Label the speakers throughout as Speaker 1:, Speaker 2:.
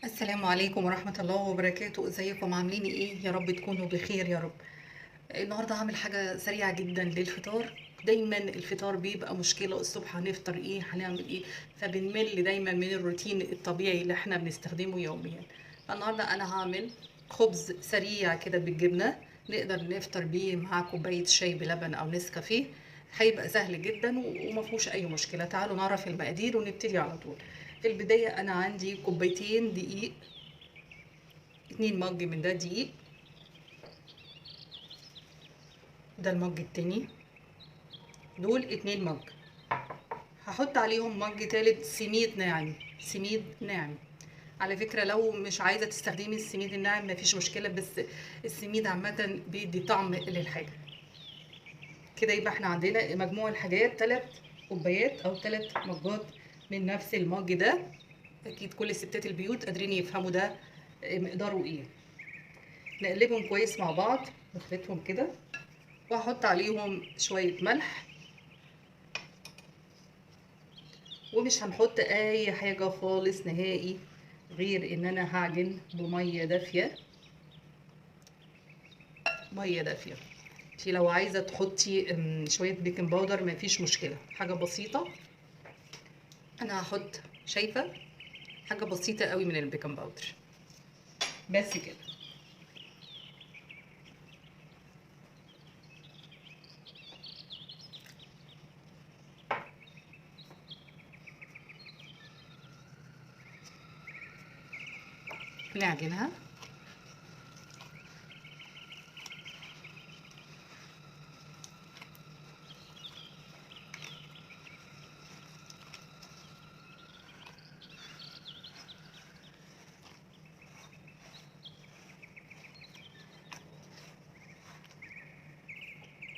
Speaker 1: السلام عليكم ورحمة الله وبركاته. ازيكم عاملين ايه؟ يا رب تكونوا بخير يا رب. النهاردة هعمل حاجة سريعة جدا للفطار. دايما الفطار بيبقى مشكلة، الصبح هنفطر ايه، هنعمل ايه، فبنمل دايما من الروتين الطبيعي اللي احنا بنستخدمه يوميا. فالنهاردة انا هعمل خبز سريع كده بالجبنة، نقدر نفطر بيه مع كوباية شاي بلبن او نسكافيه، هيبقى سهل جدا وما فيهوش اي مشكلة. تعالوا نعرف المقادير ونبتدي على طول. في البداية أنا عندي كوبايتين دقيق، 2 مج من ده دقيق، ده المج التاني، دول 2 مج. هحط عليهم مج تالت سميد ناعم. سميد ناعم، على فكرة لو مش عايزة تستخدمي السميد الناعم مفيش مشكلة، بس السميد عامة بيدي طعم للحاجة كده. يبقى احنا عندنا مجموع الحاجات 3 كوبايات أو 3 مجات من نفس المج ده. اكيد كل ستات البيوت قادرين يفهموا ده مقداره ايه. نقلبهم كويس مع بعض، نخلطهم كده، وهحط عليهم شوية ملح، ومش هنحط اي حاجة خالص نهائي غير ان انا هعجن بمية دافية. مية دافية. انتي لو عايزة تحطي شوية baking powder مفيش مشكلة، حاجة بسيطة. انا هحط، شايفه، حاجة بسيطة قوي من ال baking powder بس كده. نعجنها.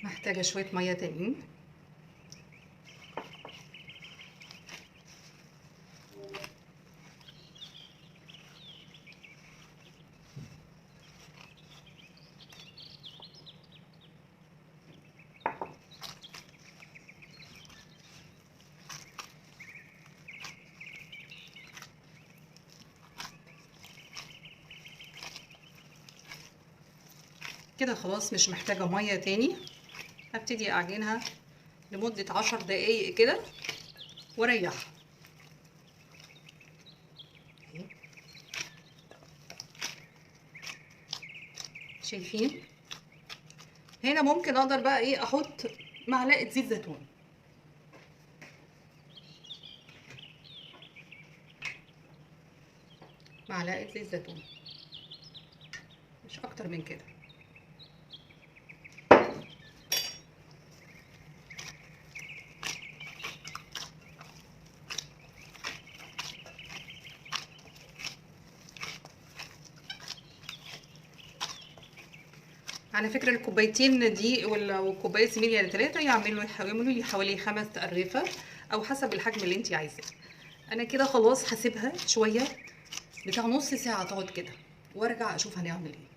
Speaker 1: محتاجة شوية مية تانيين. كده خلاص مش محتاجة مية تاني. هبتدي اعجنها لمدة 10 دقايق كده واريحها. شايفين هنا ممكن اقدر بقى ايه، احط معلقة زيت زيتون. معلقة زيت زيتون، مش اكتر من كده. على فكرة الكوبايتين دي والكوباية سميد يعني 3 يعملوا لي حوالي 5 أرغفة او حسب الحجم اللي انت عايزاه. انا كده خلاص هسيبها شوية بتاع نص ساعة تقعد كده، وارجع اشوف هنعمل ايه.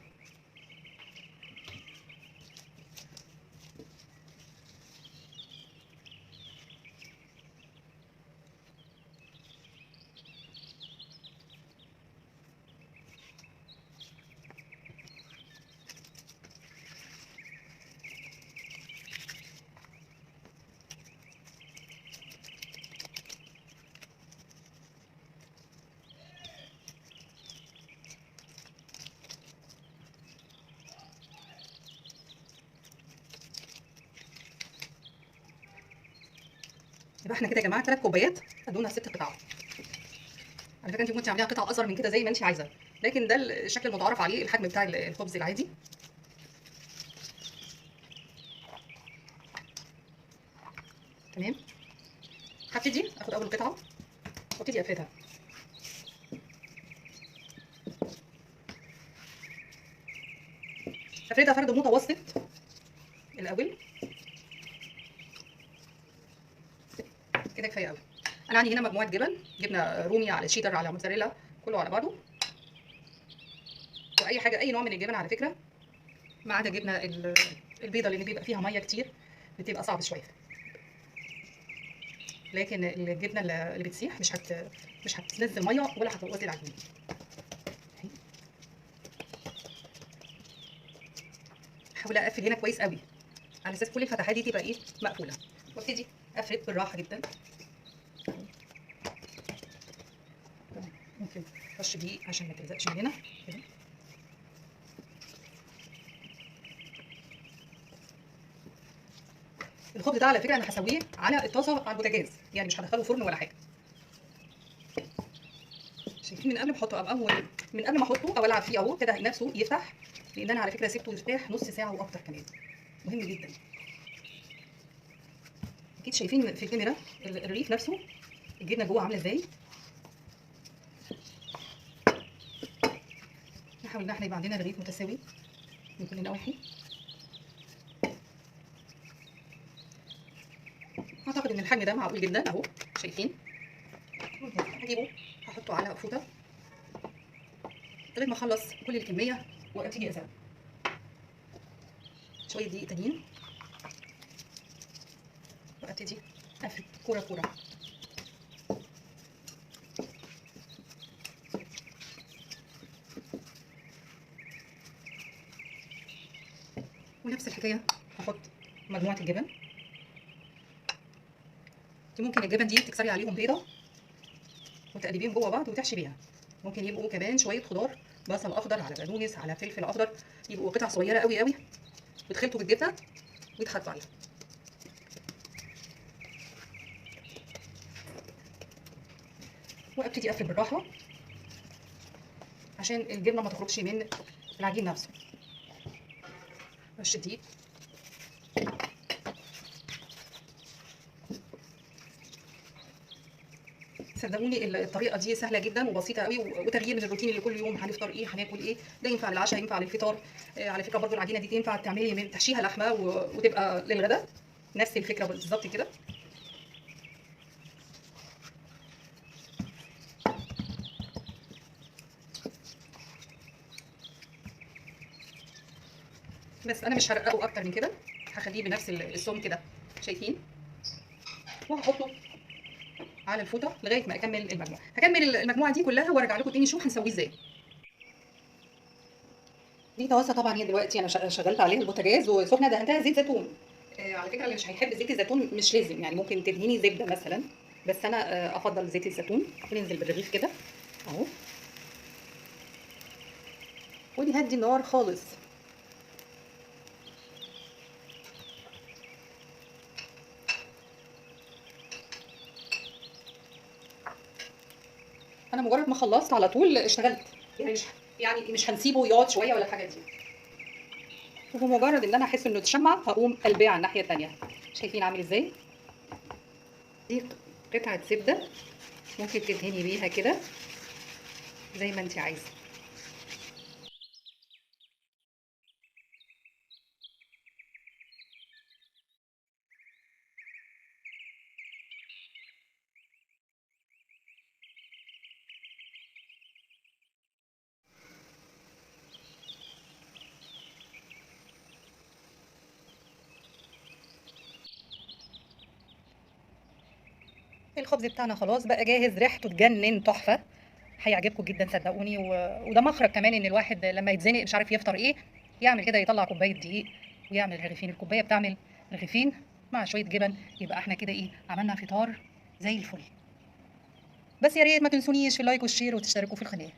Speaker 1: يبقى احنا كده يا جماعة 3 كوبايات ادونا 6 قطع. على فكرة انت ممكن تعمليها قطع اصغر من كده زي ما انت عايزه، لكن ده الشكل المتعارف عليه، الحجم بتاع الخبز العادي. تمام. هبتدي اخد اول قطعه وابتدي افردها. افردها فرد متوسط الاول كده، كفاية قوي. انا عندي هنا مجموعة جبن، جبنه رومي على شيدر على موتزاريلا، كله على بعضه، واي حاجة، اي نوع من الجبن على فكرة، ما عدا جبنه البيضة اللي بيبقى فيها مية كتير بتبقى صعب شوية، لكن الجبنة اللي بتسيح مش هتنزل مية ولا هتبوظ العجينة. احاول اقفل هنا كويس قوي على اساس كل الفتحات دي تبقى ايه مقفولة، وابتدي افرد بالراحة جدا. ممكن رش دقيق عشان ما تلزقش من هنا كده. الخبز ده على فكرة انا هسويه على الطاسه على البوتاجاز، يعني مش هدخله فرن ولا حاجة. شايفين من قبل ما احطه اول من قبل ما احطه او العب فيه اهو كده نفسه يفتح، لان انا على فكرة سبته يرتاح نص ساعة واكتر كمان، مهم جدا. اكيد شايفين في الكاميرا الرغيف نفسه الجبنة جوه عامله ازاي. نحاول ان احنا يبقى عندنا رغيف متساوي من كل النواحي. اعتقد ان الحجم ده معقول جدا اهو، شايفين. هجيبه هحطه على فوطه لغاية ما اخلص كل الكمية وابتدي اسوي. شوية دقيق تانيين وابتدي افرد كورة كورة. ونفس الحكاية هحط مجموعة الجبن. ممكن الجبن دي تكسري عليهم بيضة وتقلبيهم جوه بعض وتحشي بيها. ممكن يبقوا كمان شوية خضار، بصل اخضر على بقدونس على فلفل اخضر، يبقوا قطع صغيرة قوي قوي وتخلطوا بالجبنه ويتحطوا عليها. وابتدي افرد بالراحة عشان الجبنة ما تخرجش من العجين نفسه. رشه دقيق، صدقوني الطريقة دي سهلة جدا وبسيطة قوي، وتغيير من الروتين اللي كل يوم هنفطر ايه هناكل ايه. ده ينفع للعشاء، ينفع للفطار. على فكرة برضو العجينة دي تنفع تعملي من تحشيها لحمه وتبقى للغدا، نفس الفكرة بالظبط كده. بس انا مش هرققه اكتر من كده، هخليه بنفس السمك كده، شايفين. وهحطه على الفوطه لغاية ما اكمل المجموعة. هكمل المجموعة دي كلها وارجع لكم تاني شوف هنسويه ازاي. دي طاسه طبعا هي دلوقتي انا شغلت عليها البوتاجاز وسخنه، دهنتها زيت زيتون. على فكرة اللي مش هيحب زيت الزيتون مش لازم، يعني ممكن تدهني زبدة مثلا، بس انا افضل زيت الزيتون. وننزل بالرغيف كده اهو، ونهدي النار خالص. انا مجرد ما خلصت على طول اشتغلت، يعني مش هنسيبه يقعد شوية ولا الحاجة دي. وبمجرد ان انا احس انه اتشمع هقوم قلبية على الناحية الثانية. شايفين عامل ازاي؟ دي قطعه زبدة ممكن تدهني بيها كده زي ما انت عايزه. الخبز بتاعنا خلاص بقى جاهز، ريحته تجنن تحفة، هيعجبكم جدا صدقوني. وده مخرج كمان ان الواحد لما يتزنق مش عارف يفطر ايه يعمل كده، يطلع كوباية دقيق ويعمل رغيفين، الكوباية بتعمل رغيفين مع شوية جبن، يبقى احنا كده ايه عملنا فطار زي الفل. بس يا ريت ما تنسونيش في ال like وال share وتشتركوا في القناة.